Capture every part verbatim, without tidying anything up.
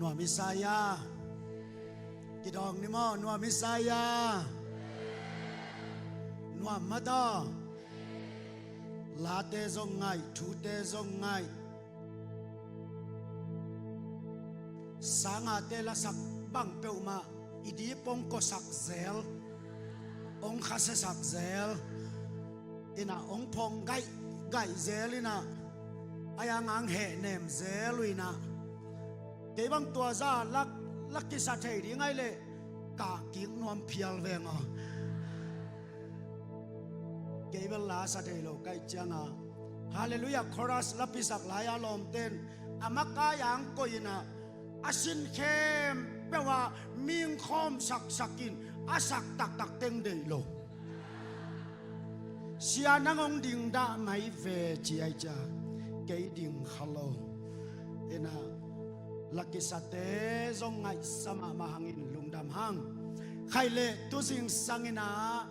Nuam i sa ia? Kidawng ni maw, nuam i sa ia? Nuam mataw. Late zong ngaih, thute zong ngaih. Sangate lasak bang peuhmah i dip hong kosak zel, hong khasiasak zel. Inah hong phong gaihgaih zel inah, a iang ang hehnem zel uh inah. Kei bang tua za lak, lak kisa thei ding ai leh, kah kik nuam phial veng aw. Kei bel la sa thei lo kaih cianga, Hallelujah chorus la pisak lai-a lawmten a makai ang koih inah, a sin khempeuh ah mingkhawm saksak in a sak taktak teng deih lo. Sia nang hong ding dah mai ve ci ai cia, kei ding kha lo. Inah, la kisate zong ngaihsa mahmah hangin lungdam hang. Khaih leh tu zingsang inah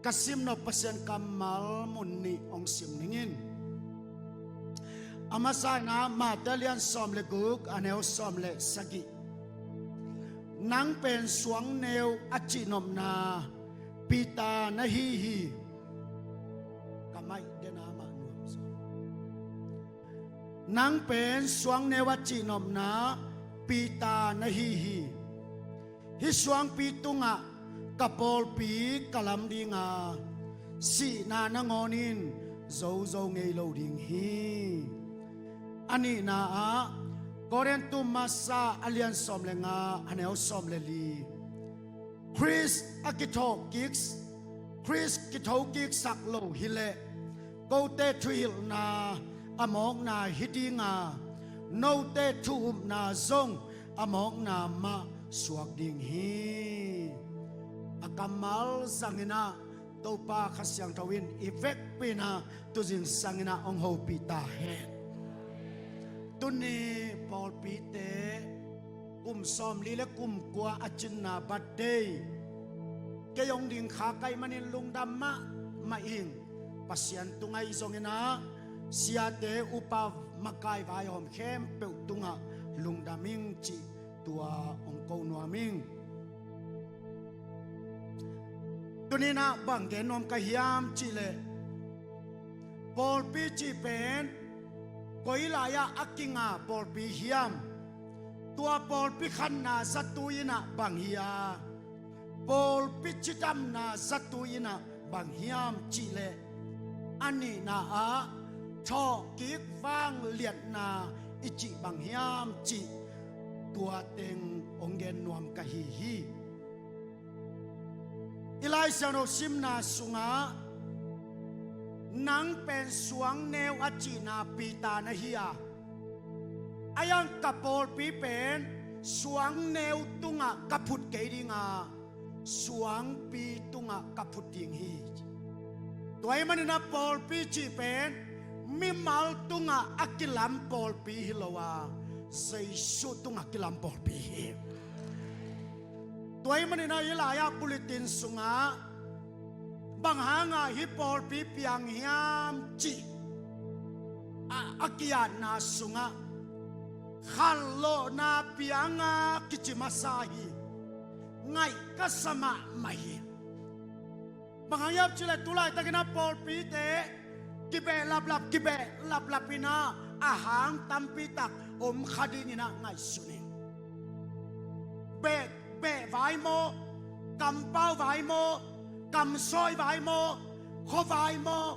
ka simnop Pasian kammal mun nih hong sim ning in. A masa inah Mate lian sawm le guk, a neu sawm le sagih. Nang pen suangneu a cihnopna Peter na hi hi. Ka maih dena mah nuam zaw. Nang pen suangneu a cihnopna Peter na hi hi. Hih suangpi tungah ka pawlpi ka lam dinga, sihna nangawn in zozo ngei lo ding hi. A nihna ah Korintu masa a lian sawm le nga, a neu sawm le li. Khrist a kithawhkik, Khrist kithokiksak lo hileh, kote thuhilhna a mawkna hi dinga, note thu-upna zong a mawkna mah suak ding hi. A kammal zang inah Topa Kha Siangtho in i vekpi inah tu zingsang inah hong hopih ta hen. Tuni pawlpite kum sawmli le kum kua a cinna birthday. Kei hong ding kha kaih manin lungdam mahmah ing. Pasian tungah i zong inah siate upa makai vaihawm khempeuh tungah lungdam ing cih tua hong ko nuam ing. Tuni inah bang gen nuam ka hiam cih leh, pawlpi cih pen koi lai-ah a kinga pawlpi hiam? Tua pawlpi khanna zatui inah bang hi a, pawlpi cidamna zatui inah bang hiam cih leh, a nihna ah thawhkik vangliatna i cih bang hiam cih tua teng hong gen nuam ka hi hi. I Lai Siangtho simna sungah nang pen suangneu a cihna Peter na hi a, a iang ka pawlpi pen suangneu tungah ka phut kei dinga, suangpi tungah ka phut ding hi. Tua ahih manin a pawlpi cih pen mimal tungah a kilam pawlpi hi lo a, Jesu tungah kilam pawlpi hi. Tua ahih manin a hih lai-ah bulletin sungah bang hangah hih pawlpi piang hiam cih a, a ki-atna sungah khanlawhna pianga kici masa hi. Ngaih ka sa mahmah hi. Bang hang hiam cih leh tu laitakin a pawlpite kibeh laplap, kibeh laplap inah a hang tampi tak om kha ding inah ngaihsun ing. Beh, beh vai maw, kampau vai maw, kamsawi vai maw, khua vai maw,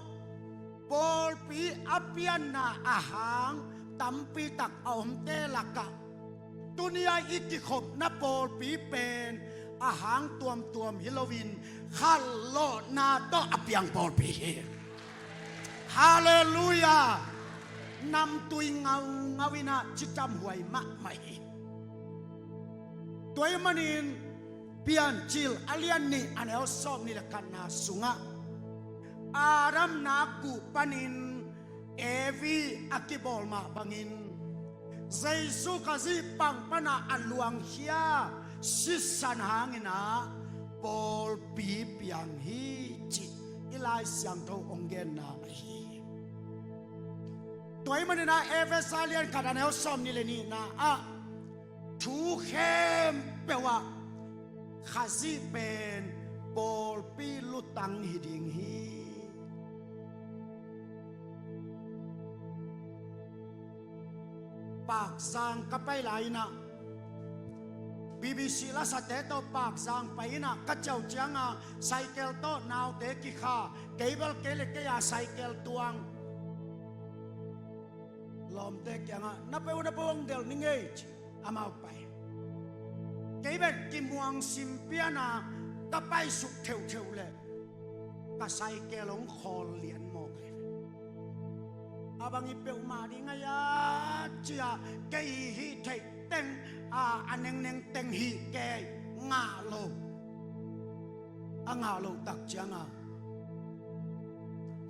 pawlpi a pianna a hang tampi tak a omte lakah tuni-a i kikhopna pawlpi pen a hang tuamtuam hi loin khanlawhna tawh a piang pawlpi hi. Halleluiah. Namtui ngaungau inah cidamhuai mahmah hi. Tua ahih manin Piancil a lian nih a neu sawmnih le khatna sungah Adam nak uh panin Evi a kibawl mah bangin Jesu Khazih pang pana a luangkhia sisan hangin ah pawlpi piang hi cih i Lai Siangtho hong genna ahi hi. Tua ahih manin ah Efesa lian khat a neu sawmnih le nihna ah thu khempeuh ah Khazih pen pawlpi lutang hi ding hi. Pakzang ka pai lai-in ah B B C lasate tawh Pakzang pai-in ah ka ciah uh ciangin cycle tawh naute kikha, kei bel kei le kei a cycle tuang. Lawmte kiangah, "Na peuh, na peuh, hong delh ning ei," ci. Amau pai. Kei bel kimuang sim pian a ka paisuk theuhtheuh leh ka cycle hong khawl lian mawk hi. "A bang hi peuhmah ding a hia?" ci-a kei hih theih teng a, a nengneng teng hih kei ngah lo. A ngah loh tak ciangin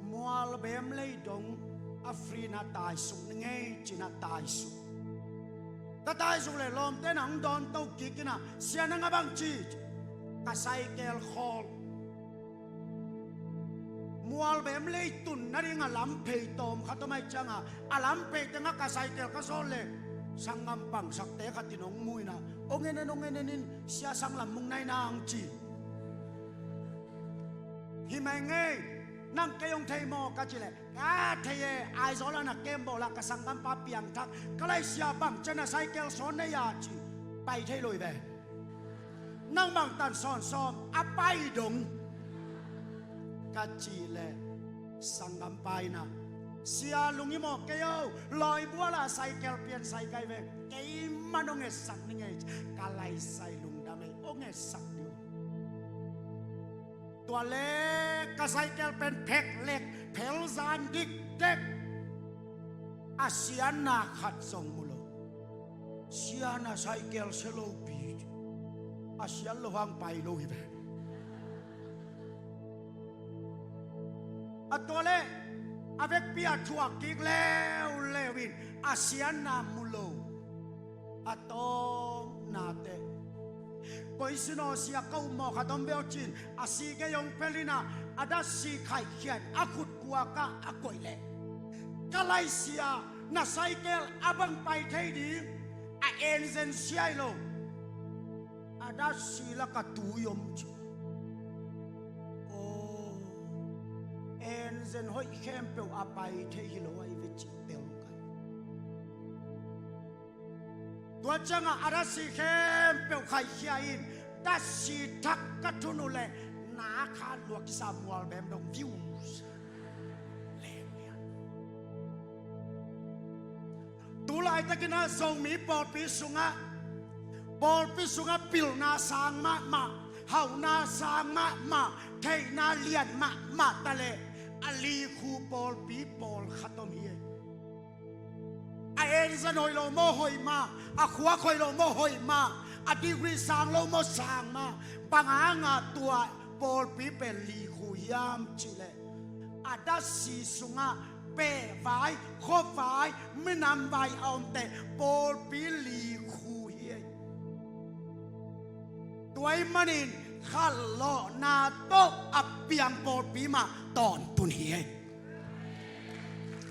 mualbem lei dong a free-in ah taisuk ning ei, ci-in ah taisuk. Ka taisuk leh lawmte in ah hong dawnto kik in ah, "Sia, nang a bang ci?" "Ka cycle khawl." Mualbem lei tun nading a lamphei tawm khat om ahih ciangin, a lamphei tengah ka cycle ka zawt leh sanggam pangsakte khat in hong mu in ah, "Hong en en, hong en en in, sia, sang lam mung nai nang," ci. "Hi mai ngei, nang kei hong thei maw?" ka cih leh, "Ka thei e, Aizawl ah na kem bawl ah ka sanggampa piangthak, ka laisia bang ci-a na cycle sawn na hia?" ci. "Pai thei lo hi ve." "Nang bang tan sawn sawm?" "A pai dong," ka cih leh sanggampa in ah, "Sia, lunghimawh kei o, lawibual ah cycle pian sai kai ve, keimah hong etsak ning ei," ci. "Ka laisia lungdam ei, hong etsak ding uh." Tua leh ka cycle pen pheklek, phelzan dikdek a siatna khat zong mu lo. "Sia, na cycle sia lopi," a siat loh hang pai lo hi ve. A tua leh a vekpi a thuak kik leuleu in a siatna mu lo. A tawpna teh, "Koi si naw sia, ka upmawh khat om ve aw," ci-in a si gei hong phel in ah, a datsi khaikhia in a khut kuakah a koih leh, "Ka laisia, na cycle a bang pai thei ding? A engine sia hi lo, a datsi lakah tui om," ci. "Aw, engine hoih khempeuh a pai thei hi lo ahi ve," ci bel kai. Tua ciangin a datsi khempeuh khaikhia in, datsi thak ka thun uh leh na khan lua kisa, mualbem dong viu. Tu laitakin ah Zomi pawlpi sungah, pawlpi sungah pilna sang mahmah, hauhna sang mahmah, theihna lian mahmah ta leh a likhu pawlpi pawlkhat om hi. A engine hoih lo maw, hoih mah. A khuak hoih lo maw, hoih mah. A degree sang lo maw, sang mah. Bang hangah tua pawlpi pen likhu hiam cih leh, a datsi sungah pehvai, khuavai, minamvai a om teh pawlpi likhu hi. Tua ahih manin khanlawhna tawh a piang pawlpi mah tawntung hi.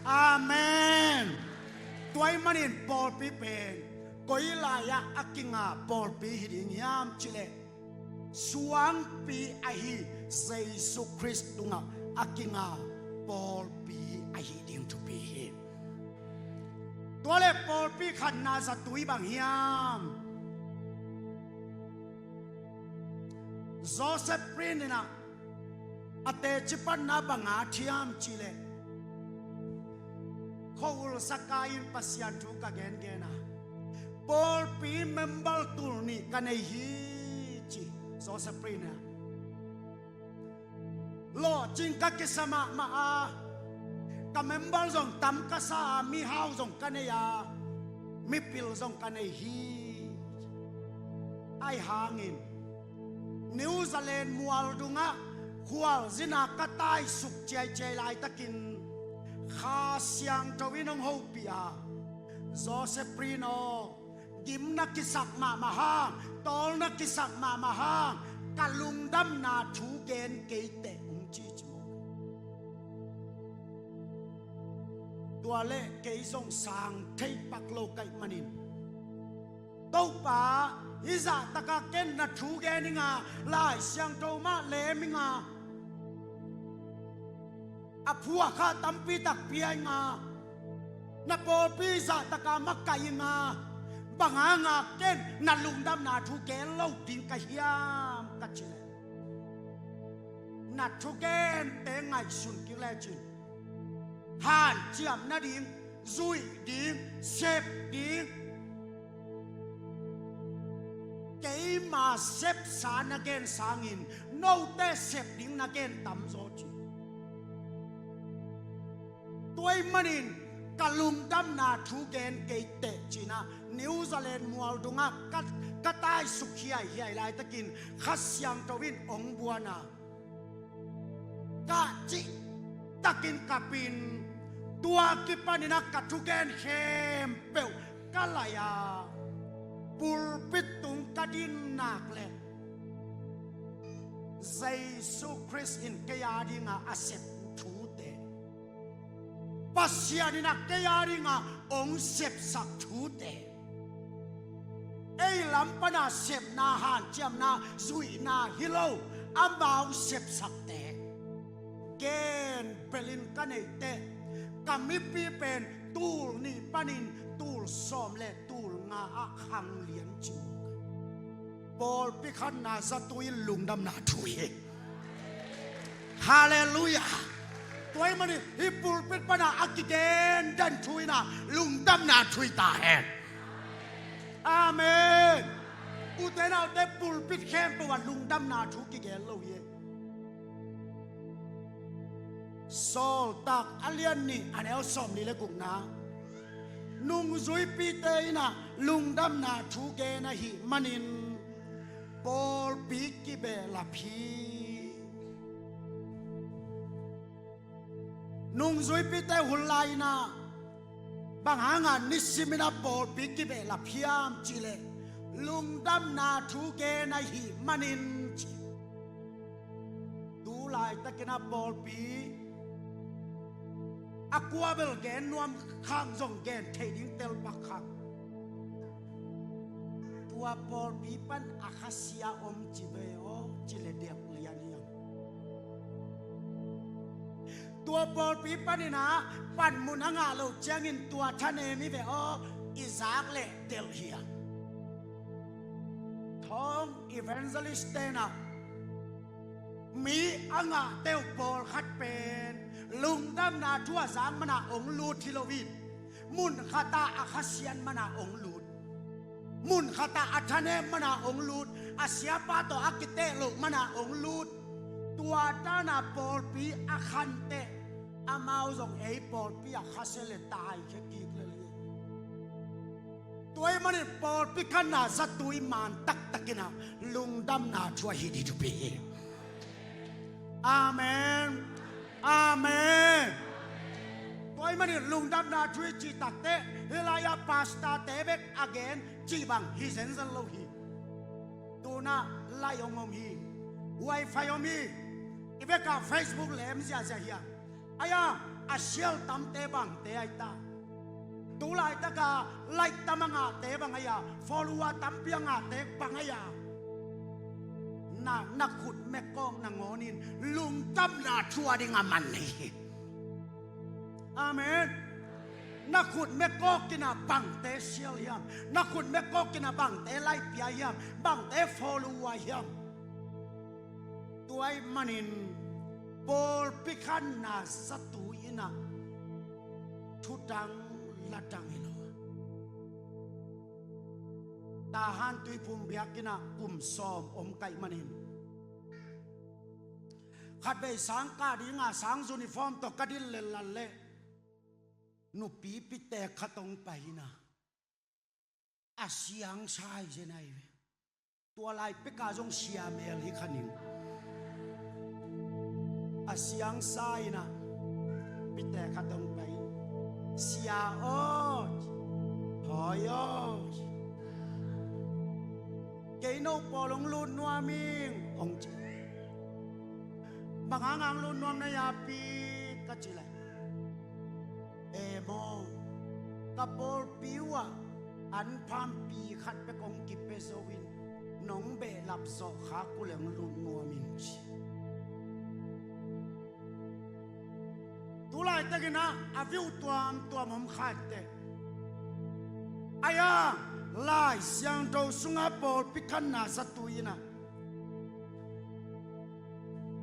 Amen. Tua ahih manin pawlpi pen koi lai-ah a kinga pawlpi hi ding hiam cih leh, suangpi ahi Jesu Khrist tungah a kinga pawlpi ahi ding thupi hi. Tua leh pawlpi khatna zatui bang hiam? Joseph Prince in ah a teci panna bang a thiam cih leh, khua-ul sakai-in Pasian thu ka gengen a, pawlpi member tul nih ka nei hi ci. Joseph Prince in ah, lawhcing ka kisa mahmah a, ka member zong tam ka sa a, mihau zong ka nei a, mipil zong ka nei hi. Ahi hangin New Zealand mual dungah khualzin a ka taisuk ciaiciai laitakin Kha Siangtho in hong hopih a, Joseph Prince aw, gim na kisak mahmah hang, tawl na kisak mahmah hang, ka lungdamna thu gen kei teh, hong ci ci maw. Tua leh kei zong sang thei pak lo ka hih manin, Topa, hih zahtakah ken na thu gen ing a, Lai Siangtho mah lem ing a, a phuakha tampi tak pia ing a, na pawlpi zahtakah makaih ing a, bang hanga ken na lungdamna thu gen lo ding ka hiam, ka ci leh, na thugente ngaihsun kik lecin, hanciam nading, zuih ding, sep ding, keima sepsa na gen sangin note sep ding na gen tamzaw ci. Tua ahih manin ka lungdamna thu gen kei teh ci-in ah New Zealand mual dongah ka, ka taisuk hiaihiai laitakin Kha Siangtho in hong buan a, kah cihtakin kap in, tua kipanin ah ka thugen khempeuh ka laih a, pulpit tung ka din nak leh Jesu Khrist in kei a dinga a sep thute, Pasian in ah kei a dinga hong sepsak thute, ei lam pana sepna, hanciamna, zuihna hi lo, amau sepsakte gen belin ka neih teh, ka mipi pen tul nih panin tul sawm le tul nga ah khang lian ci mawk. Pawlpi khatna zatui in lungdamna thu hi. Halleluiah. Tua ahih manin hih pulpit pana a kigen den thu in ah lungdamna thu hi ta hen. Amen. Ute naute, pulpit khempeuh ah lungdamna thu kigen lo hi. Sawltak a lian nih a neu sawmli le gukna, nungzuipite in ah lungdamna thu gen ahih manin pawlpi kibehlap hi. Nungzuipite hun lai-in ah bang hanga nisimin ah pawlpi kibehlap hiam cih leh, lungdamna thu gen ahih manin ci. Tu laitakin ah pawlpi a kua bel gen nuam khang zong gen thei ding tel pak khang. Tua pawlpi pan a khasia om ci ve aw, ci leh delh lian hiam? Tua pawlpi panin ah panmun a ngah loh ciangin tua thanem hi ve aw, i zak leh delh hiam? Thawng evangelist ten ah mi a ngahte uh pawlkhat pen lungdamna thu a zak mana hong lut hi loin, mun khatah a khasiat mana hong lut, mun khatah a thanem mana hong lut, a siapa tawh a kiteh loh mana hong lut. Tua tana pawlpi a khanteh amau zong ei pawlpi a khasia le taikhia kik lel hi. Tua ahih manin pawlpi khatna zatui man taktakin ah lungdamna thu a hi ding thupi hi. Amen. Amen. Tua ahih manin lungdamna thu i cih takteh hih lai-ah pastorte bek a gen cih bang hi zenzen lo hi. Tu-in ah light hong om hi. Wifi om hi. I bekah Facebook lem ziahziah hi a. Ai-a, a sial tamte bangte ai ta? Tu laitaka like tam a ngahte bang ai-a, follower tampi a ngahte bang ai-a? Na, na khut mekawk nangawnin lungdamna thu a ding a man hi. Amen. Na khut mekawk in ah bangte sial hiam? Na khut mekawk in ah bangte like pia hiam? Bangte follower hiam? Tua ahih manin pawlpi khatna zatui in ah thudang ladang hi lo a. Tahan Tuiphum biakinn ah kum sawm om ka hih manin, khatvei sang kah ding a, sang uniform tawh ka din lel leh nupi pitek khat hong pai in ah, a siangsa hi zen ahi ve. Tua lai peka zong sia mel hi kha ning. A siangsa in ah pitek khat hong pai in, "Sia aw, hawi aw, kei no pawl hong lut nuam ing," hong ci. "Bang hang hong lut nuam na hia pi?" ka ci leh, E maw, ka pawlpi uh ah an phampi khat bek hong kipia zo in, nong behlap zawh khak uh leh hong lut nuam ing, ci. Tu laitakin ah a view tuamtuam om kha inteh. Ahi hang Lai Siangtho sungah pawlpi khanna zatu in ah,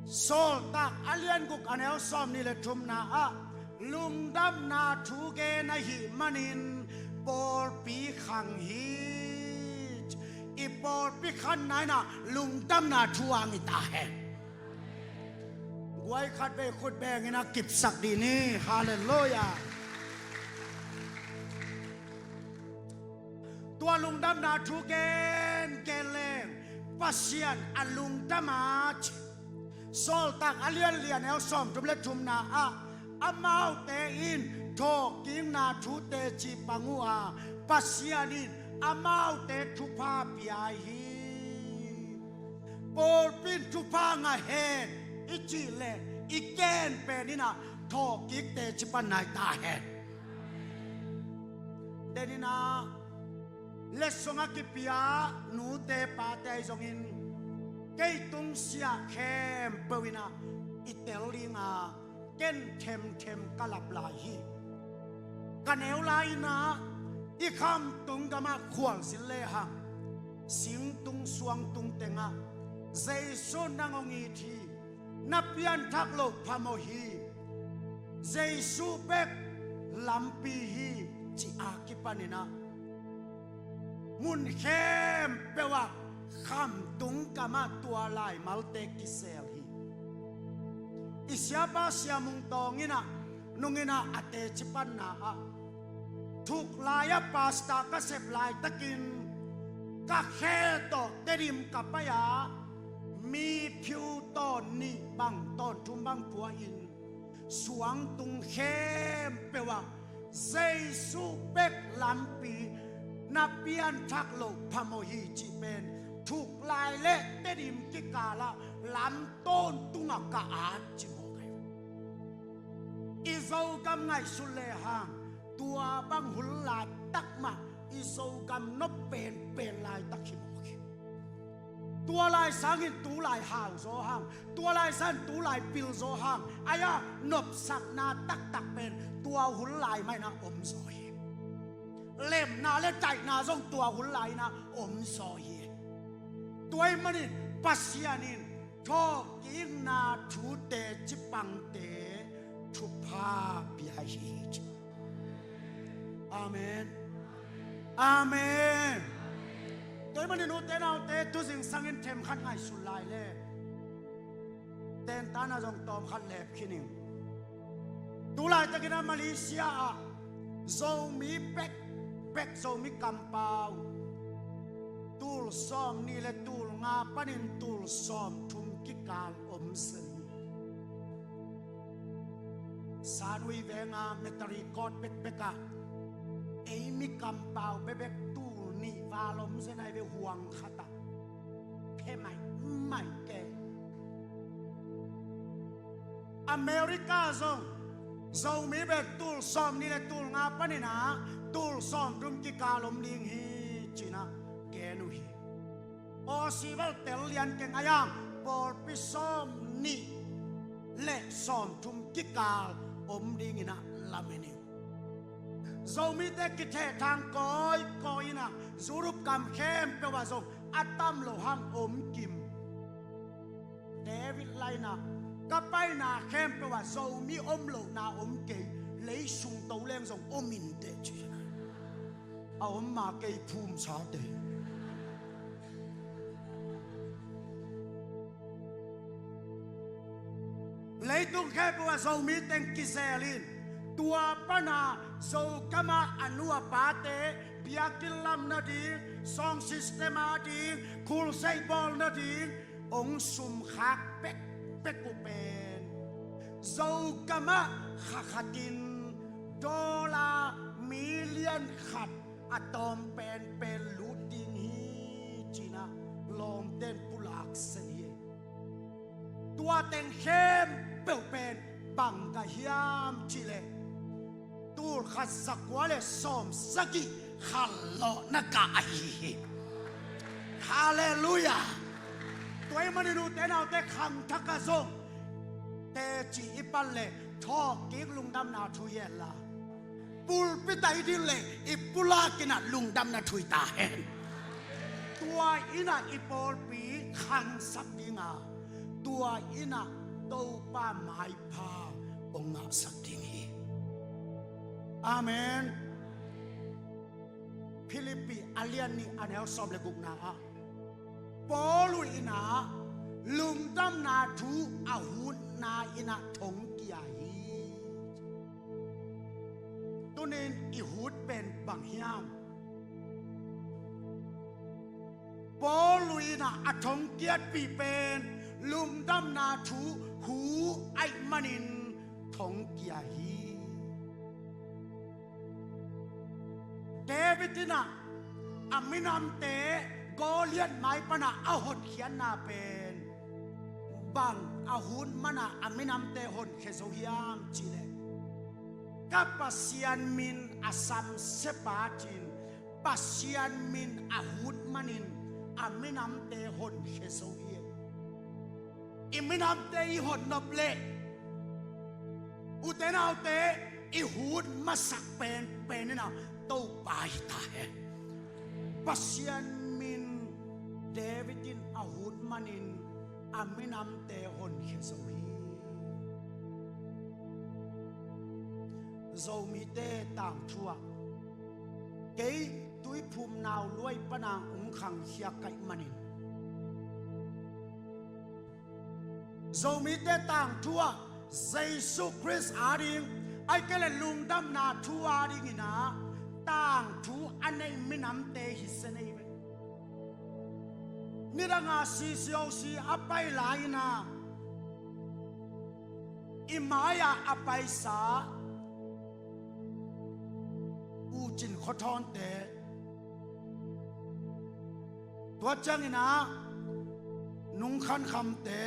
Sawltak a lian guk a neu sawmnih le thumna ah, lungdamna thu gen ahih manin pawlpi khang hi. I pawlpi khanna in ah lungdamna thu ang hi ta hen. Guai khat vei khut beng in ah kipsak dih ni. Halleluiah. Tua lungdamna thu gen gen leng Pasian a lungdam a, ci. Sawltak a lian li a neu sawmthum le thumna ah, amaute in thawhkikna thu teci pang uh a, Pasian in amaute thupha pia hi. Pawlpi in thupha ngah hen i cih leh i gen pen in ah thawhkik teci pan nai ta hen. Den in ah letsong a kipia nute pate ahi zongin, kei tung sia khempeuh in ah i tel ding a, ken themthem ka lap lai hi. Ka neu lai in ah i khamtung gamah khualzin lehang, singtung suangtung tengah Jesu nang hong it hi. Na pianthak loh phamawh hi. Jesu bek lampi hi, cih a kipan in ah mun khempeuh ah khamtung gamah tua laimalte kisel hi. I siapa Sia Mung Tawng in ah nung in ah a teci panna ah, thuk lai-ah pasta ka sep laitakin ka khe tawh Tedim ka pai a, mi phiu tawn nih bang tawn thum bang pua in, suangtung khempeuh ah Jesu bek lampi, na pianthak loh phamawh hi, cih pen thuk lai le Tedim kikal ah lam tawntungah ka at ci mawk ahi. I Zogam ngaihsut lehang, tua bang hun laitak mah i Zogam nop penpen laitak hi mawk hi. Tua lai sangin tu lai hau zaw hang, tua lai sangin tu lai pil zaw hang, ahi a nopsakna taktak pen tua hun lai mah in ah om zaw hi. Lemna le taihna zong tua hun lai in ah om zaw hi. Tua ahih manin Pasian in thawhkikna thu teci pangte thupha pia hi, ci. Amen. Amen. Tua ahih manin ute naute, tu zingsangin themkhat ngaihsun lai leh, tentan ah zong tawmkhat lep khin ing. Tu laitakin ah Malaysia ah Zomi pek, pek Zomi kampau tul sawmnih le tul nga panin tul sawmthum kikal om zen hi. Sanui venga Metari Court bekbek ah ei mi kampau bekbek tul nih val om zen ahi ve, huang khat ah. Phe maimai ke. America zong Zomi bek tul sawmnih le tul nga panin ah tul sawmthum kikal om ding hi, ci-in ah gen uh hi. Aussie bel tel lian keng, ahi hang pawlpi sawmnih le sawmthum kikal om dingin ah lamen hi. Zomite kithehthang kawikawi in ah Europe gam khempeuh ah zong a tam lo hang om kim. David Lai in ah, ka paina khempeuh ah Zomi om lohna om kei, lei sung to leng zong om inteh, ci. A om ma kei phum sate. Leitung khempeuh ah Zomi teng kizel in, tua pan ah Zogam ah a nu a pate biakinn lam nading, sound system ading, crusade bawl nading hong sumkhak pekpek uh pen Zogam ah kha khat in dollar million khat a tawm penpen lut ding hi, ci-in ah lawmten pulak zen hi. Tua teng khempeuh pen bang ka hiam cih leh, Tulkhat zakua le sawmsagih khanlawhna kah ahi hi. Halleluiah. Tua ahih manin ute naute, khangthak ah zong teci i pan leh thawhkik lungdamna thu hi hen la, pulpit ah i din leh i pulak in ah lungdamna thu hi ta hen. Tua in ah i pawlpi khangsak ding a, tua in ah Topa maipha hong ngahsak ding hi. Amen. Philippi a lian nih a neu sawm le gukna ah Paul in ah lungdamna thu a hutna in ah thongkia hi. Tunin i hut pen bang hiam? Paul in ah a thongkiatpih pen lungdamna thu hu ahih manin thongkia hi. David in ah a minamte Goliath mai pan ah a hotkhiatna pen bang a hut man ah a minamte honkhia zo hiam cih leh, ka Pasian min a samsia pa ci-in Pasian min a hut manin a minamte honkhia zo hi. I minamte i hotnop leh, ute naute, i hut masak penpen in ah Topa hi ta hen. Pasian min David in a hut manin a minamte honkhia zo hi. Zomite tangthu ah kei Tuiphum Nauluai pan a hong khangkhia ka hih manin, Zomite tangthu ah Jesu Khrist ading, ahih kei leh lungdamna thu ading in ah tangthu a nei minamte hi zen ei ve. Nidang a C C O C a pai lai in ah i mai-ah a paisa U Cin Khua Thawnte, tua ciangin ah Nung Khan Khamte,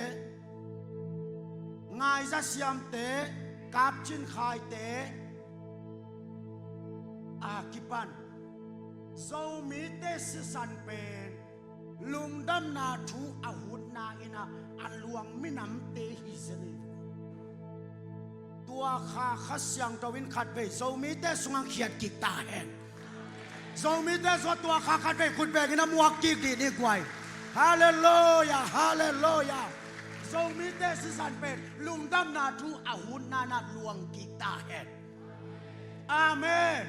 Ngai Za Siamte, Kap Cin Khaite, a kipan Zomite sisan pen lungdamna thu a hutna in ah a luang minamte hi zen hi. Tua Kha Kha Siangtho in khatvei Zomite sungah khiat kik ta hen. Zomite sungah tua Kha khatvei khut bengin a muak kik dih ni guai. Halleluiah, halleluiah. Zomite sisan pen lungdamna thu a hutna in ah luang kik ta hen. Amen.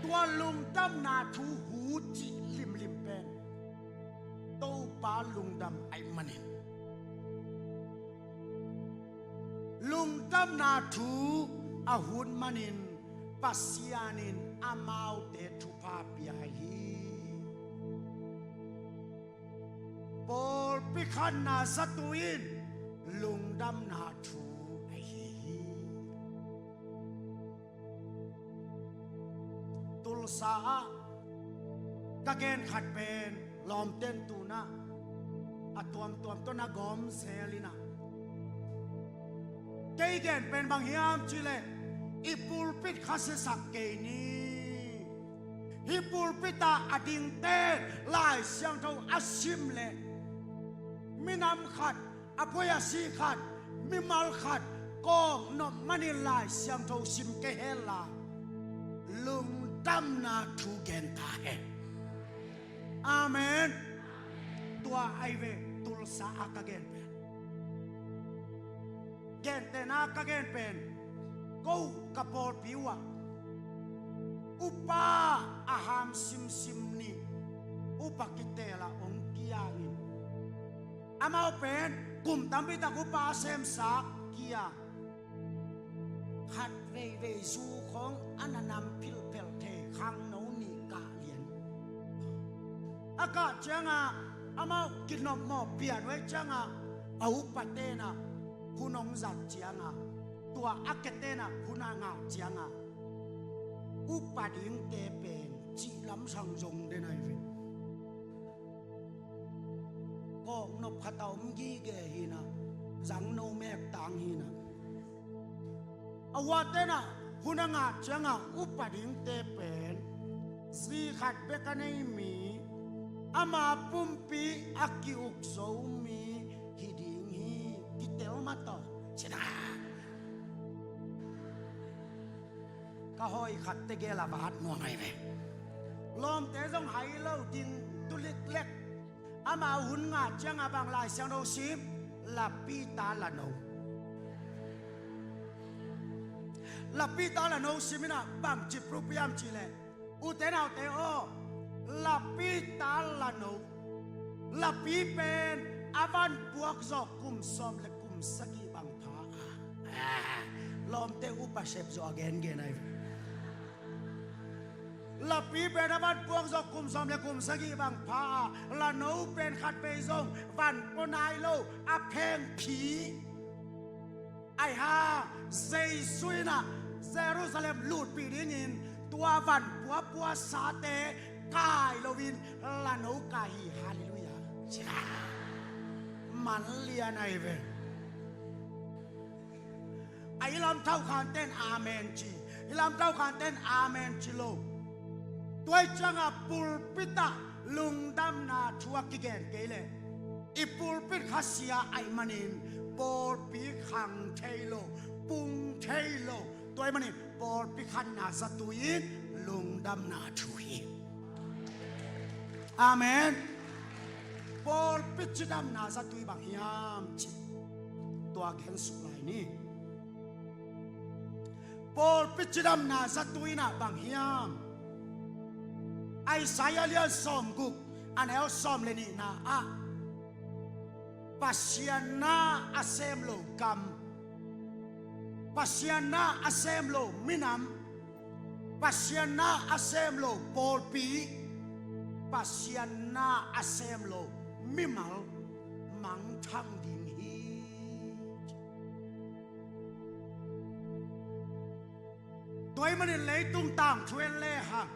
Tua lungdamna thu hu cih limlim pen Topa lungdam ahih manin, lungdamna thu a hut manin Pasian in amaute thupha pia hi. Pawlpi khatna zatu in lungdamna thu ahi hi. Tulsa ah ka gen khat pen lawmten tun ah a tuamtuam tawh na gawm zel in ah, kei gen pen bang hiam cih leh, i pulpit kha siasak kei ni. Hih pulpit ah a dingte Lai Siangtho a sim leh minam khat, a poi a si khat, mimal khat kawknop manin Lai Siangtho sim kei hen la, lungdamna thu gen ta hen. Amen. Tua ahi ve, Tulsa ah ka gen pen. Gentehna ka gen pen, ko ka pawlpi uh ah upa a ham simsim nih, upa kiteel ah hong kia in, amau pen kum tampi tak upa a semsak kia, khat veivei zu khawng a na nam philphel thei khangno nih kah lian. A kah ciangah amau kinopmawh pian uh ahih ciangah a upate'n ah hun hong zat ciangah, tua a kete'n ah hun a ngah ciangah upa dingte pen cih lamsang zong den ahi ve. Kawknop khat a om gige hi in ah, zangno mek tang hi in ah, a upate'n ah Hun a ngah ciangah upa dingte pen zi khat bek a nei mi, ama pumpi a ki-uk zo mi hi ding hi. Kitel mah tawh cina. Ka hawi khat tegel a vat nuam ahi ve. Lawmte zong hai lo ding tu liklek. Amau hun ngah ciangah bang Lai Siangtho sim, lapita lano. Lapita lano sim inah bang cip rupiam cihleh, ute naute aw, lapita lano. Lapi pen a van puak zawh kum sawm le kum sagih bang pha a. Lawmte upa sep zawh a gengen ahi. Lapi pen a van puak zawh kum sawm le kum sagih bang pha a, lano pen khat vei zong van pua nai lo, a phengphi. Ahi hang Jesu inah Jerusalem lutpih dingin tua van puapua sate kai loin lano kai hi. Halleluiah. Manlian ahi ve. A i lamthau khanten amen ci, i lamthau khanten amen ci lo. Tua i ciangah pulpit ah lungdamna thu a kigen kei leh, i pulpit khasia ahih manin pawlpi khang thei lo, pung thei lo. Tua ahih manin pawlpi khanna zatui in lungdamna thu hi. Amen. Pawlpi cidamna zatui bang hiam cih tua gen suk lai ni. Pawlpi cidamna zatui inah bang hiam? Isaiah lian sawmguk, a neu sawm le nihna ah, Pasian na a sem lo gam, Pasian na a sem lo minam, Pasian na a sem lo pawlpi, Pasian na a sem lo mimal mangthang ding hi. Tua ahih manin leitung tangthu en lehang,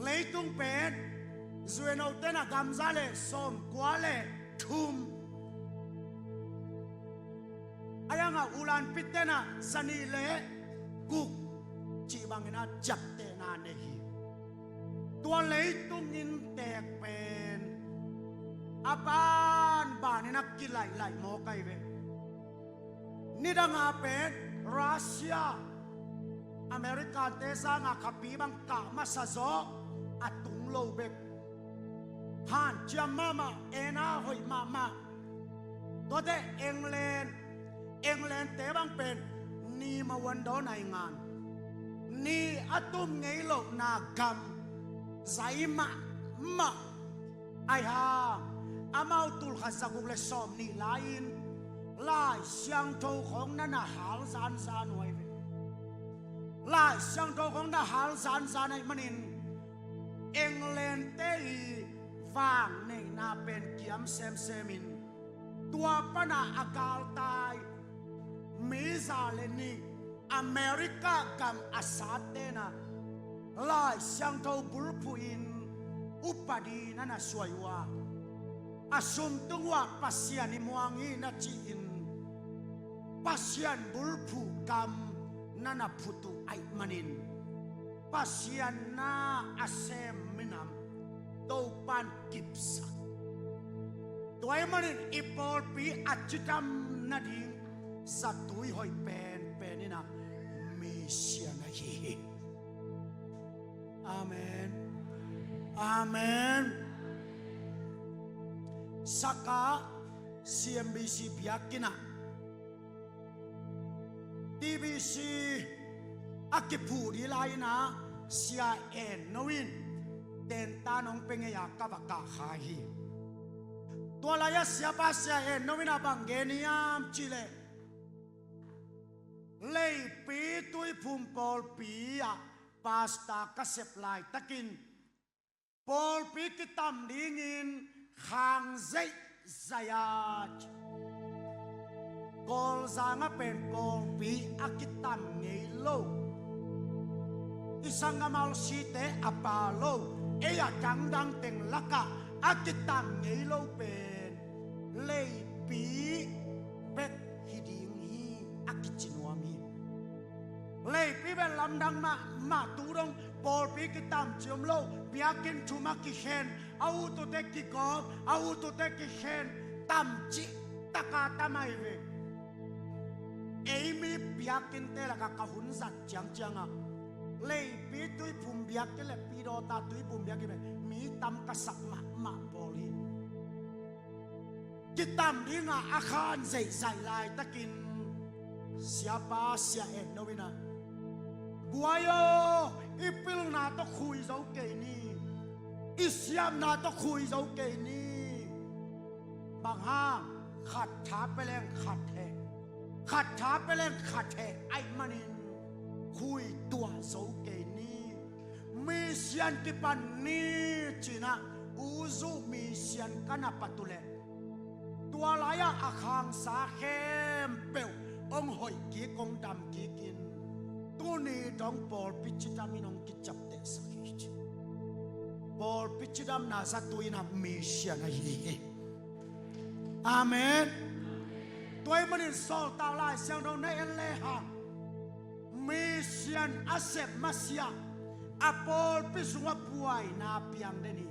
leitung pen U N O ten ah gam za le sawmkua le thum, a yangah Ulanpi ten ah zanih le guk cih bangin a ciaptehna nei hi. Tua leitung inntek pen a banbanin a kilaihlah mawk ahi ve. Nidanga pen Russia, Americante zanga khapi bang kah masa zaw a tung lo bek. Hanciam mahmah, ena hoih mahmah. Tuate England, Englandte bang pen ni mawandaw nai ngan, ni a tum ngei lohna gam zai mahmah. Ahi hang amau tulkhat zaguk le sawmnih lai-in Lai Siangtho khawng na na hal zanzan uh ahi ve. Lai Siangtho khawng na hal zanzan ahih manin Englandte i vangneihna pen kiam semsem in, tua pana a galtai mi za le nih America gam a satte na Lai Siangtho bulphuh in upadi na na suai uh a, a sumtung uh ah Pasian i muang hi na ci-in Pasian bulphuh gam na na phut uh ahih manin Pasian na a sem minam Topan kipsak. Tua ahih manin i pawlpi a cidam nading zatui hoih penpen inah misian ahi hi. Amen. Amen. Saka C M B C biakinn ah T B C a kiphuh ding lai-in ah Sia En No in tentan hong pia ngei a ka va kah kha hi. Tua lai-ah siapa Sia En No in a bang gen hiam cihleh, Leipi Tuiphum pawlpi ah pastor ka sep laitakin pawlpi kitam dingin khang zeihzaih a, Kawlzang ah pen pawlpi a kitam ngei lo, i sanggam R C te a pha lo, ei a dangdang teng lakah a kitam ngei lo pen Leipi bek hi ding hi, a kici nuam hi. Leipi pen lamdang mahmah, tu dong pawlpi kitamci om lo, biakinn thum a kikhen, a utute kigawm, a utute kikhen, tamci taka tam ahi ve. Ei mi biakinnte lakah ka hun zat ciangciangah, Leipi Tuiphum biakinn le Pidawta Tuiphum biakinn pen mi tam ka sak mahmah pawl hi. Kitam dinga a khan zeihzaih laitakin, siapa Sia En No in ah, "Guai aw, i pilna tawh khui zo kei ni, i siamna tawh khui zo kei ni. Bang hang, khat tha pia leng khat heh, khat tha pia leng khat heh ahih manin khui tuah zo kei ni. Misian kipan ni," ci-in ah, U Zu misian ka na pat uh leh, tua lai-ah a khangsa khempeuh hong hoih kik, hong dam kikin, tuni dong pawlpi cidam in hong kiciaptehsak hi ci. Pawlpi cidamna zatui in ah misian ahi hi. Amen. Tua ahih manin Sawltak Lai Siangtho na en lehang, misian a sep masiah a pawlpi sungah buaina piang den hi.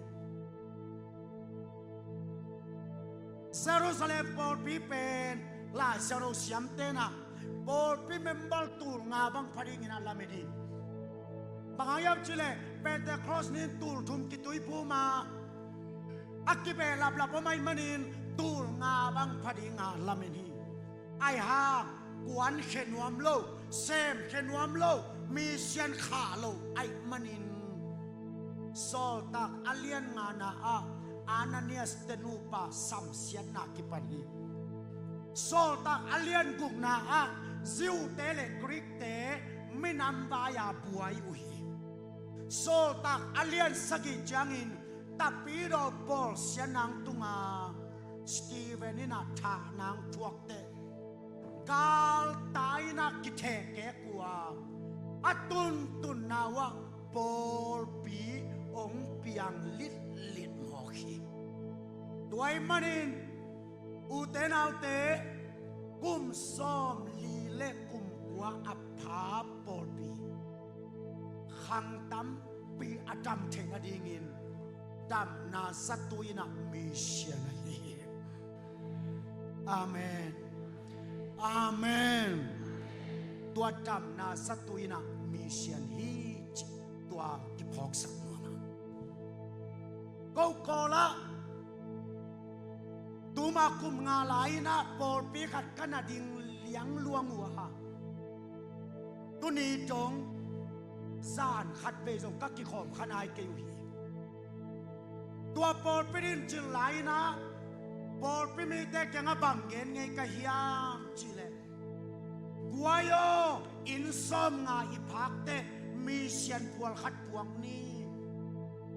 Jerusalem pawlpi pen Lai Siangtho siamte'n ah pawlpi member tul nga bang pha dingin ah lamen hi. Bang hang hiam cih leh Pentecost ni-in tul thum kituiphum a, a kibehlaplap om ahih manin tul nga bang pha dinga lamen hi. Ahih hang kuankhia nuam lo, semkhia nuam lo, misian khah lo ahih manin, Sawltak a lian ngana ah Ananias te nupa samsiatna kipan hi. Sawltak a lian gukna ah Jew-te le Greek-te minam vai-a buai uh hi. Sawltak a lian sagih ciangin tapidaw bawlsiatna hong tung a, Stephen in ah thahna hong thuak teh, galtai in ah kithehkek uh a, a tuntunna uh ah pawlpi hong piang litlit mawk hi. Tua ahih manin, ute naute, kum sawmli le kum kua a pha pawlpi, khang tampi a dam theih nadingin damna zatui in ah misian ahi hi. Amen. Amen. Tua damna zatui in ah misian hi cih tua kiphawksak nuam a. Ko Kawl ah tuma kum nga lai-in ah pawlpi khat ka na ding liangluang uh a, tuni dong zan khat vei zong ka kikhawm kha nai kei uh hi. Tua pawlpi din cil lai-in ah pawlpi mite kiangah bang gen ngei ka hiam cih leh, "Guai aw, inn sawmnga i phak teh misian phual khat phuak ni.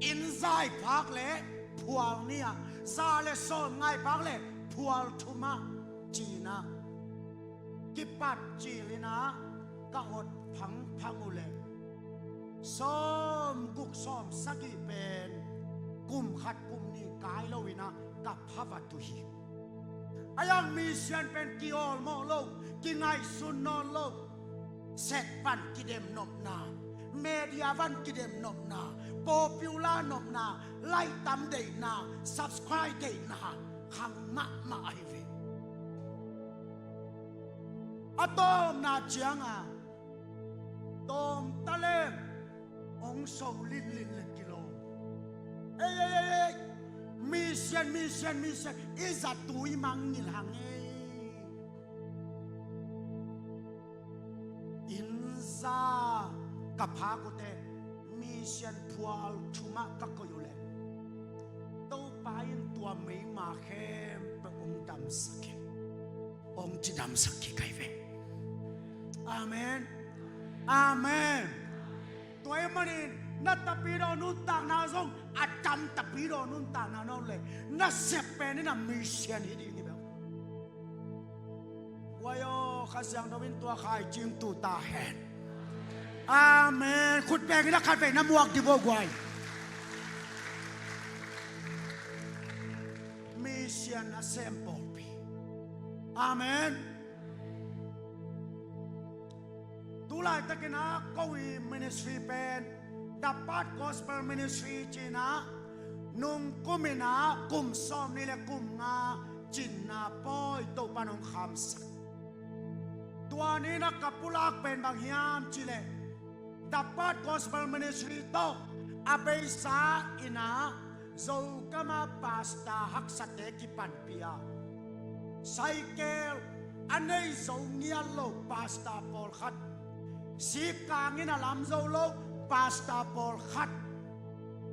Inn za i phak leh phual nih ah, za le sawmnga i phak leh phual thum ah," ci-in ah kipat cil in ah ka ot phangphang uh leh, sawmguk sawmsagih pen kum khat kum nih kai lo-in ah ka pha vat uh hi. Ahih hang misian pen kiawlmawh lo, kingaihsun nawn lo. Set van kidem nopna, media van kidem nopna, popular nopna, like tam deihna, subscribe deihna khang mahmah ahi ve. A tawpna ciangah tawm ta leng hong so linlin le kilawm. Ei, ei, ei, ei. Misian, misian, misian. I zatui mangngilh hang ei. Inn za ka phak uh teh misian phual thum ah ka koih uh leh, Topa in tua meima khempeuh hong damsak hi. Hong cidamsak hi kei ve. Amen. Amen. Tua ahih manin na tapidaw nuntakna zong a tam tapidaw nuntakna na om leh, na sep pen in ah misian hi ding hi bek. Guai aw, Kha Siangtho in tua khaicing tu ta hen. Amen. Khut bengin a khatvei na muak dih vo guai. Misian a sem pawlpi. Amen. Tulaitakin ah ko i ministry pen The Path Gospel Ministry ci-in ah nung kum in ah kum sawmnih le kum nga cinna pawi Topa'n hong khamsak. Tua ni-in ah ka pulak pen bang hiam cih leh The Path Gospel Ministry tawh a beisa in ah Zogam ah pastor haksate kipanpih a, cycle a nei zo ngiat lo pastor pawlkhat, sikkang in a lam zo lo pastor pawlkhat,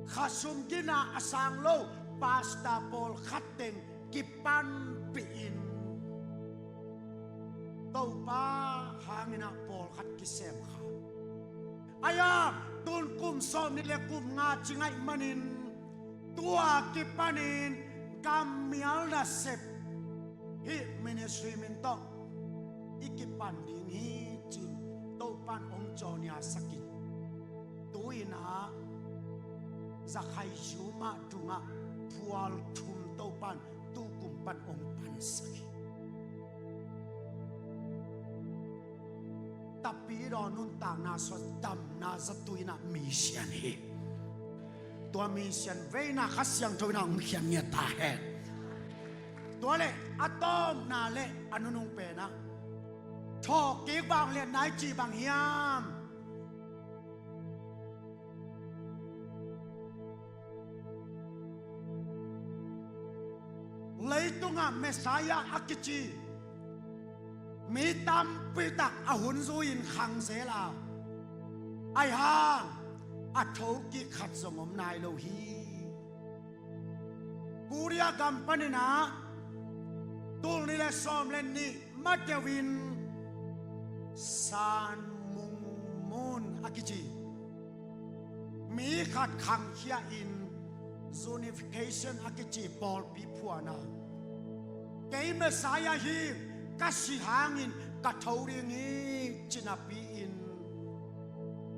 khasum gina a sang lo pastor pawlkhat teng kipanpih in Topa hangin ah pawlkhat kisem kha. Ahi zongin tun kum sawmnih le kum nga ci ngaih manin tua kipanin kammial nasep hih ministry min tawh i kipan ding hi ci-in Topa'n hong cawniasak in, tu-in ah zakhaizum ah tungah phual thum Topa'n tu kum pan hong pansak hi. Tapidaw nuntakna sua damna zatui in ah mi sian hi. Tua mi sian veina Kha Siangtho in ah hong khian ngiat ta hen. Tua leh a tawpna le a nunung pen ah thawhkik vangliatna i cih bang hiam? Leitungah Messiah a kici mi tampi tak a hun zui-in khang zel a, ahi hang a thokik khat zong om nai lo hi. Korea gam panin ah tul nih le sawm le nih ma deuh in San Myung Moon a kici mi khat khangkhia in zoomification a kici pawlpi phuan a, kei Messiah hi, ka si hangin ka tho ding hi ci napi-in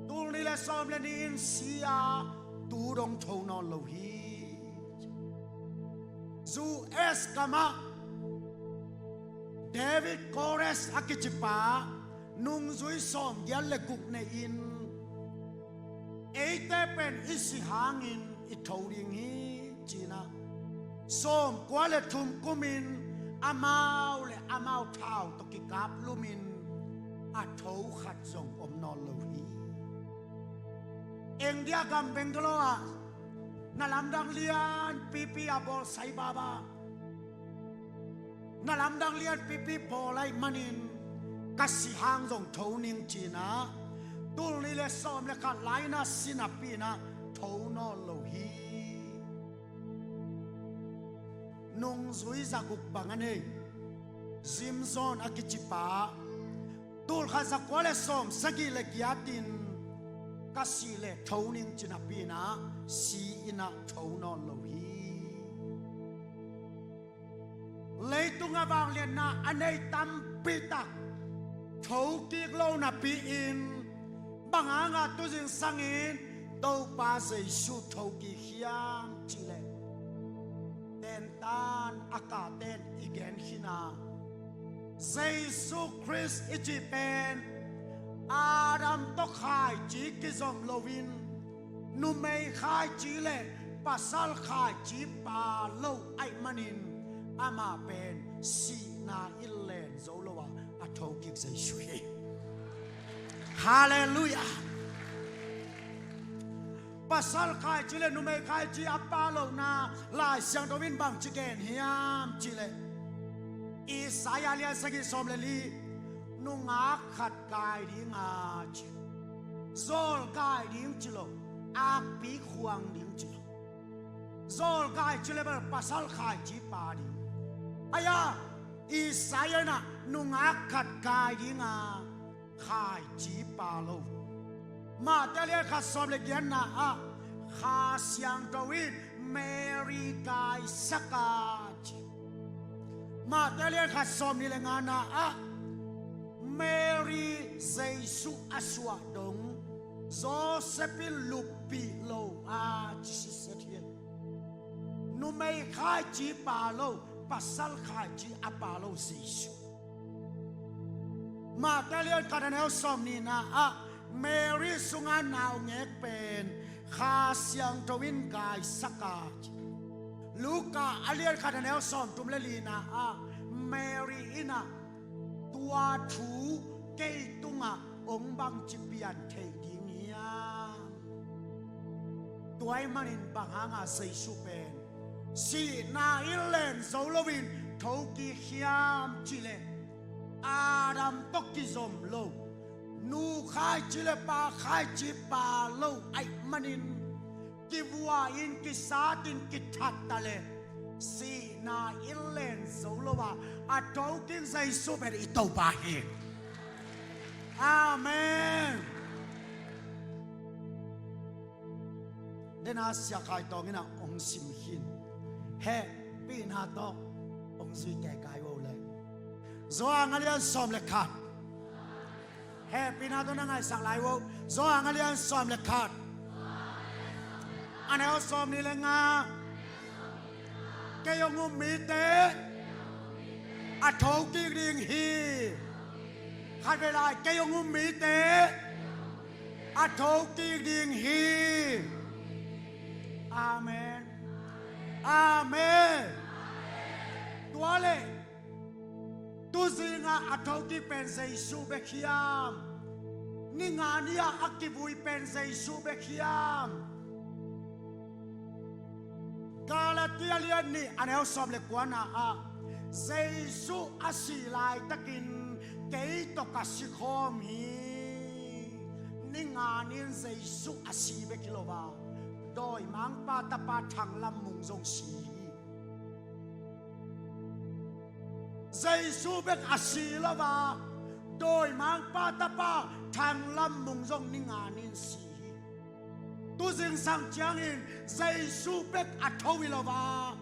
tul nih le sawm le nih in si a, tu dong tho nawn lo hi. U S gam ah David Koresh a kici pa nungzui sawmgiat le guk nei-in eite pen i si hangin i tho ding hi ci-in ah sawmkua le thum kumin amau le amau thau tawh kikaplum in a tho khat zong om nawn lo hi. India gam Bangalore ah na lamdang lianpipi a bawl Sai Baba, na lamdang lianpipi bawl ahih manin ka si hang zong tho ning ci-in ah tul nih le sawm le khat lai-in ah si napi-in ah tho nawn lo hi. Nungzui zaguk bang a nei Jim Jones a kici pa tul khat zakua le sawmsagih le giat in ka sih leh tho ning ci napi-in ah si-in ah tho nawn lo hi. Leitung a vangliatna a nei tampi tak thokik lo napi-in bang hanga tu zingsangin Topa Jesu thokik hiam cih leh tentan a kahten i gen khin a, Jesu Khrist i cih pen Adam tawh khaici kizom loin numei khaici le pasal khaici pa lo ahih manin amah pen sihna in len zo lo a, a thokik Jesu hi. Halleluiah. Pasal khaici le numei khaici a pa lohna Lai Siangtho in bangci gen hiam cih leh Isaiah lian sagih sawm le li, nungak khat kai ding a ci, zawl kai ding ci lo, akpi khuang ding ci lo. Zawl kai ci le bel pasal khaici pa ding. Ahi zongin Isaiah in ah nungak khat kai ding a, khaici pa lo. Matthai lian khat sawm le giatna ah Kha Siangtho in Mary kaisak a ci. Matthai lian khat sawm nih le ngana ah Mary Jesu a suah dong Joseph in luppih lo a ci siset hi. Numei khaici pa lo, pasal khaici a pa lo Jesu. Mate a lian khat a neu sawm nihna ah Mary sunga naungek pen Kha Siangtho in gaisak a, Luka a lian khat a neu sawm thum le lina ah Mary in ah tua thu kei tungah hong bangci pian thei ding hiam? Tua ahih manin bang hanga Jesu pen sihna in len zo loin thokik hiam cih leh Adam tawh kizom lo, nu khaici le pa khaici pa lo ahih manin kivua in kisat in kithat ta leh sihna in len zo lo a, a thokik Jesu pen i Topa hi. Amen. Dena Sia Khai Tawng in ah hong sim khin. Hehpihna tawh hong zui kei kai vo le. Johan a lian sawm le khat. Hehpihna tawh na ngaihsak lai vo. Johan a lian sawm le khat, a neu sawm nih le nga. Kei hong um mite a thokik ding hi. Khat vei lai, kei hong um mite a thokik ding hi. Amen. Amen. Tua leh tuzingah a thokik pen Jesu bek hiam? Ninga ni-ah a kivui pen Jesu bek hiam? Galatia lian nih a neu sawm le kuana ah Jesu a si laitakin kei tawh ka si khawm hi. Ninga ni-in Jesu a si bek hi lo a, dawimangpa tapa Thang Lam Mung zong si hi. Jesu bek a si lo a, dawimangpa tapa Thang Lam Mung zong ninga ni-in si hi. Tuzingsang ciangin Jesu bek a tho hi lo a,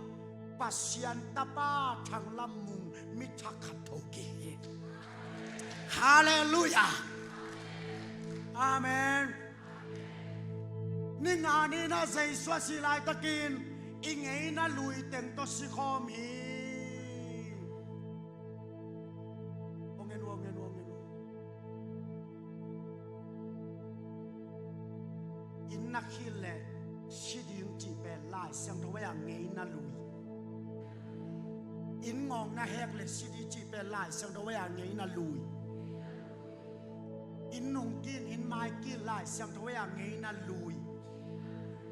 Pasian tapa Thang Lam Mung mi thak khat thokik hi. Halleluiah. Amen. Ninga ni-in ah Jesu a si laitakin i ngeina lui teng tawh si khawm hi. Aw ngen uh, aw ngen uh, aw ngen uh. Inn na khit leh si ding cih pen Lai Siangtho ei-a ngeina lui. Inn ngawng na hek leh si ding cih pen Lai Siangtho ei-a ngeina lui. Inn nungkin, inn maikin Lai Siangtho ei-a ngeina lui.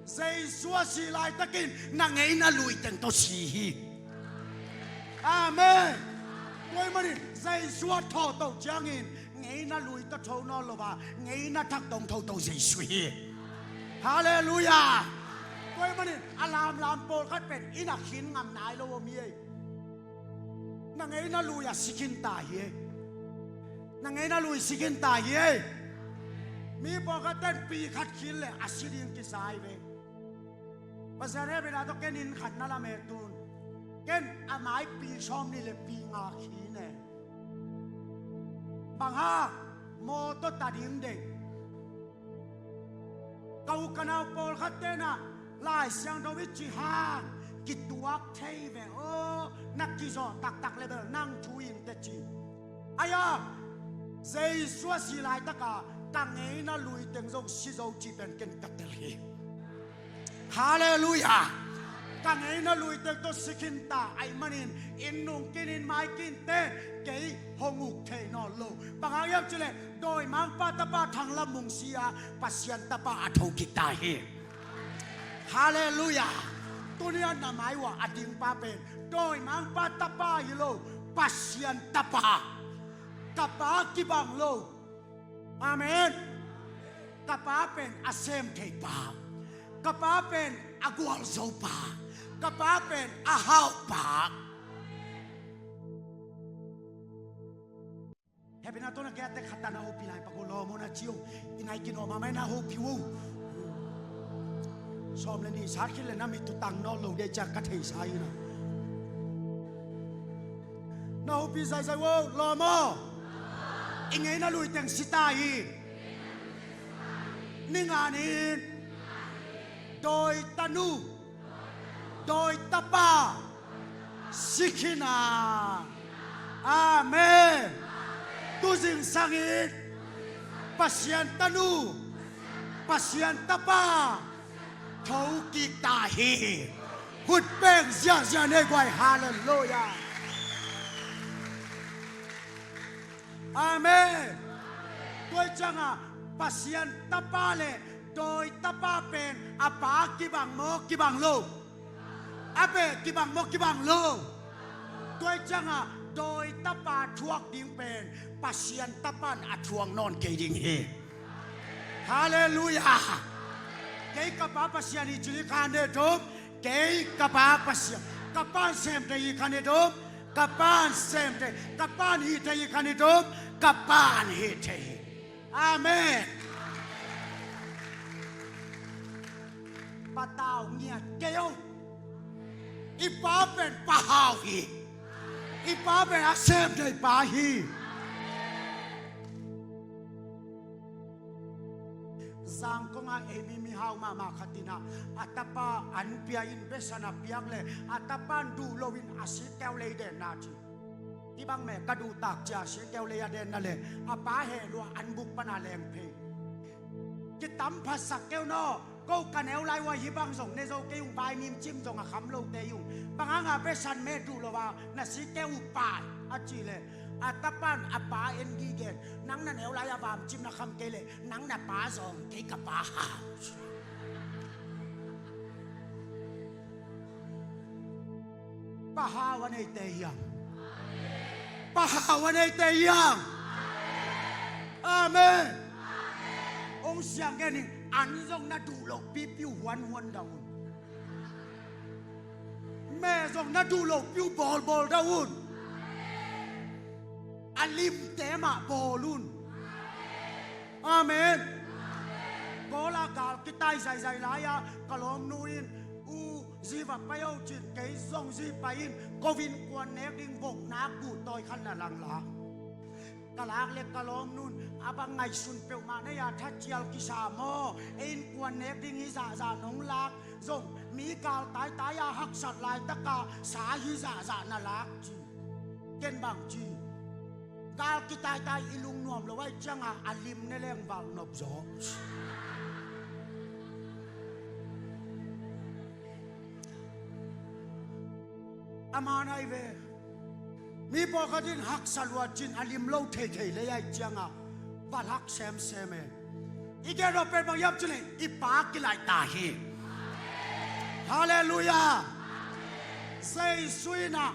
Jesu a si laitakin na ngeina lui teng tawh si hi. Amen. Tua ahih manin Jesu a thawhtoh ciangin ngeina lui tawh tho nawn lo a, ngeina thak tawh thawhtoh Jesu hi. Halleluiah. Tua ahih manin a lamlam pawlkhat pen inn ah khin ngam nai lo om hi ei. Na ngeina lui a si khin ta hi ei. Na ngeina lui si khin ta hi ei. Mi pawlkhat ten pi khat khin leh a si ding kisa hi ve. Pasian hehpihna tawh ken inn khat na lamet un. Ken a mai pi sawm nih leh pi nga khin e. Bang hang? Mawtaw ta ding deih. Ka u ka nau pawlkhat ten ah Lai Siangtho i cih hang kituak thei ve aw, na kizawh taktak leh bel nang thu in teh ci. Ahi a, Jesu a si laitaka ka ngeina lui teng zong si zo cih pen ken ka tel hi. Halleluiah. Ka ngeina lui teng tawh si khin ta ahih manin inn nungkin, inn maikin ten kei hong uk thei nawn lo. Bang hang hiam cih leh dawimangpa tapa Thang Lam Mung si a, Pasian tapa a thokik ta hi. Halleluiah. Tuni-a na mai uah a dingpa pen dawimangpa tapa hi lo, Pasian tapa. Ka pa kibang lo. Amen. Ka pa pen a sem thei pa. Ka pa pen a gualzo pa. Ka pa pen a hau pa. Hehpihna tawh na kiangte khat a na hopih lai pak uh, lawm aw na ci uh. I nai kinawh mahmah in na hopih uh. Sawm le nih sat khit leh na mittutang nawn lo ding ciang ka theisa hi na. Na hopih zaizai uh, lawm aw. I ngeina lui teng si ta hi. Ninga ni-in dawi tanu, dawi tapa si khin a. Amen. Tu zingsangin Pasian tanu, Pasian tapa thokik ta hi. Khut beng ziahziah nei guai. Halleluiah. Amen. Tua ciangah Pasian tapa le dawi tapa pen a pa kibang maw kibang lo? A beh kibang maw kibang lo? Tua ciangah dawi tapa thuak ding pen Pasian tapan a thuak nawn kei ding hi. Halleluiah. Kei ka pa Pasian hi ci-in i khan deh dom. Kei ka pa Pasian, ka pan sem thei hi khan i dom. Ka pan sem thei, ka pan hih thei hi khan i dom. Ka pan hih thei hi. Amen. Patau ngiat kei o. I pa pen pahau hi. I pa pen a sem thei pa hi. Zangkong ah ei mi mihau mahmah khat in ah, a tapa an pia in besan a piak leh a tapan duh loin a sikkeu lei denna ci. Hih bang meh ka duh tak ci-a sikkeu lei a denna leh a pa heh lua an buk pan a leng phei. Kitam phatsak keu naw. Ko ka neu lai ua hih bang zong ne zo kei ung, vaimim cim zong a kham lote ung. Bang hanga besan meh duh lo a na sikkeu uh pai a cih leh a tapan a pa en gige in, nang na neu lai a vaimim cim na kham kei leh nang na pa zong kei ka pa hau. Pa hau a neite hiam? Pa hau a neite hiam? Amen. Ong siang ngenin an zong na duh loh pipiu huanhuan dah un. Meh zong na duh loh piu bawlbawl dah un. A limte mah bawl un. Amen. Kawla gal kitai zaizai lai-a ka lawmnu in, u zi va pai o cin, kei zong zi pai in, ko innkuan nek ding voknak guhtawi khat na langla. Ka lak le ka lawmnu in a bang ngaihsun peuhmah nei-a thacial kisa maw, ei innkuan nek ding hi zahzah nong lak zong mi gal taitai a haksat laitaka sa hi zahzah na lak ci. Ken bang ci, gal kitaitai i lungnuam lo aih cianga a lim ne leng valhnop zaw. A man ahi ve. Mi pawlkhat in haksa lua cin a lim lo theithei lei aih cianga valhak semsem e. I gen nop pen bang hiam cih leh i pa kilaih ta hi. Halleluiah. Jesu in ah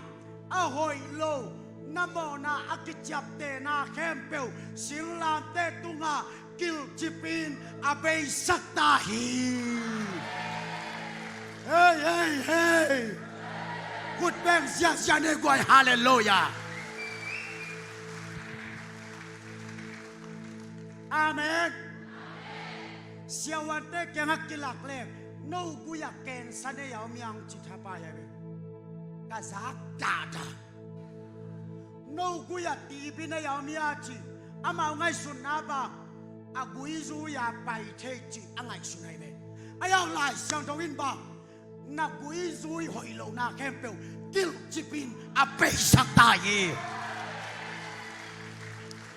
a hoih lo na mawhna a kiciaptehna khempeuh singlamteh tungah kilhcipin a beisak ta hi. Hei, hei, hei. Khut beng ziahziah nei guai. Halleluiah. Amen. Siavuante kiangah kilak leng, no gui-ah cancer nei a om hiam ci thapai a ve. Ka zak dahdah. No gui-ah TB nei a om hia ci, amau ngaihsutna bang a gui zui-a pai thei ci a ngaihsun ahi ve. Ahi hang Lai Siangtho in bang na gui zui hoih lohna khempeuh kilhcipin a beisak ta hi.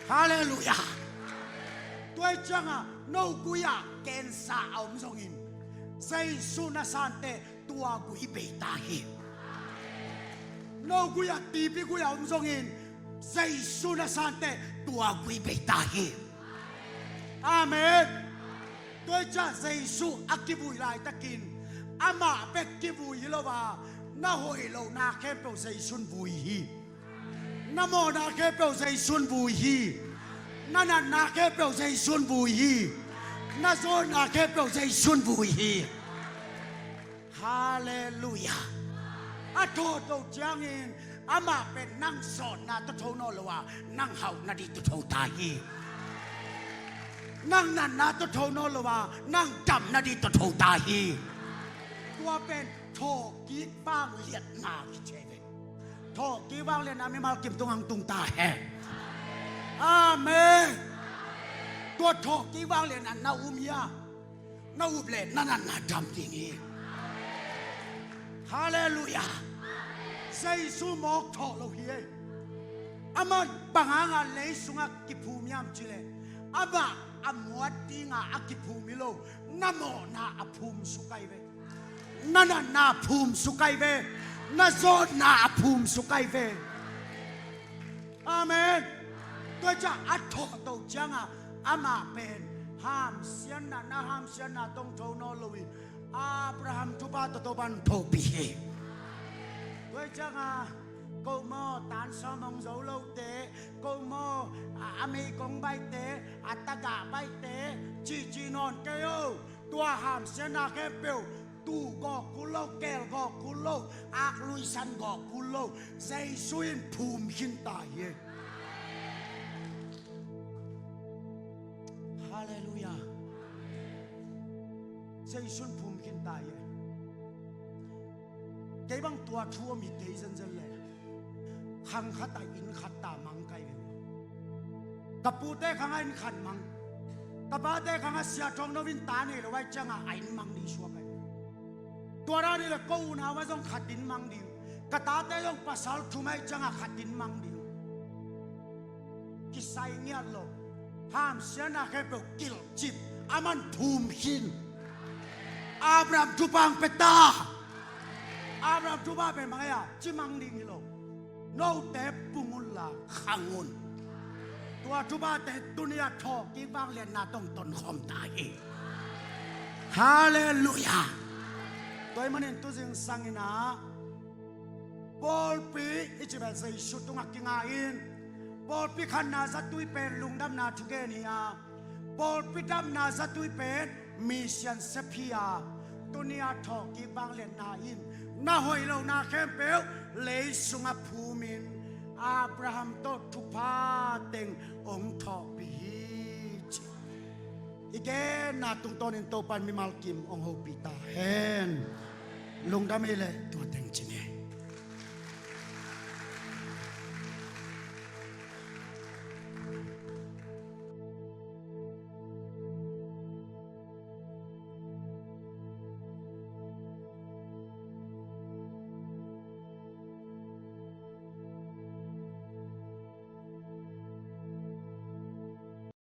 Halleluiah. Tua aih cianga no gui-ah cancer a om zongin Jesu na santeh tua gui bei ta hi. No gui-ah TB gui-ah om zongin Jesu na santeh tua gui bei ta hi. Amen. Tua aih ciah Jesu a kivui laitakin amah bek kivui hi lo a, na hoih lohna khempeuh Jesu in vui hi. Na mawhna khempeuh Jesu in vui hi. Na natna khempeuh Jesu in vui hi. Na zawhna khempeuh Jesu in vui hi. Halleluiah. A thawh loh ciangin amah pen nang sawtna tawh tho nawn lo a, nang hauhna ding tawh tho ta hi. Nang natna tawh tho nawn lo a, nang damna ding tawh tho ta hi. Tua pen thawhkik vangliatna kici hi ve. Thawhkik vangliatna mimal kim tung hang tung ta hen. Amen. Tua thawhkik vangliatna na um hia? Na up leh na natna dam ding hi. Halleluiah. Jesu mawk thawh lo hi ei. Amah bang hanga lei sungah kiphum hiam cih leh, amah a muat dinga a kiphum hi lo, na mawhna a phum suk ahi ve. Na natna a phum suk ahi ve. Na zawnna a phum suk ahi ve. Amen. Tua ciang a thawhtoh cianga amah pen hamsiatna, na hamsiatna tawh tho nawn loin Abraham thupha tawh Topa'n thawhpih hi. Tua cianga ko maw, tansawm hong zo lote, ko maw, a, a meigong baihte, a tagah baihte, cihcih nawn kei o. Tua hamsiatna khempeuh, tuh gawh kul lo, keel gawh kul lo, aklui san gawh kul lo, Jesu in phum khin ta hi. Halleluiah. Jesu in phum khin ta hi. Kei bang tua thu om hi kei zenzen leh, khang khat a inn khat ta mang kai ve. Ka pute khang a inn khat mang, ka pate khang a Sia Thawng No in ta nei lo ahih cianga a inn mang ding suak ahi. Tua dan hi leh ko unau ah zong khat inn mang ding, ka tate zong pasal thum ahih cianga khat inn mang ding. Kisai ngiat lo. Hamsiatna khempeuh kilhcip, aman phum khin. Abraham thupha hong pia ta. Abraham thupha pen bang hiam, ci mang ding hi lo. Note pung unla khang un. Tua thuphate tuni a thawhkik vangliatna tawh tonkhawm ta hi. Halleluiah. Tua ahih manin tu zingsang in ah pawlpi i cih pen Jesu tungah kinga in, pawlpi khatna zatui pen lungdamna thugen hi a, pawlpi damna zatui pen mission sep hi a, tuni a thawhkik vangliatna in na hoih lohna khempeuh lei sungah phumin Abraham tawh thupha teng hong thawhpih hi, ci. I genna tungtawnin Topa'n mimal kim hong hopih ta hen. Lungdam ei leh tua teng ci ni.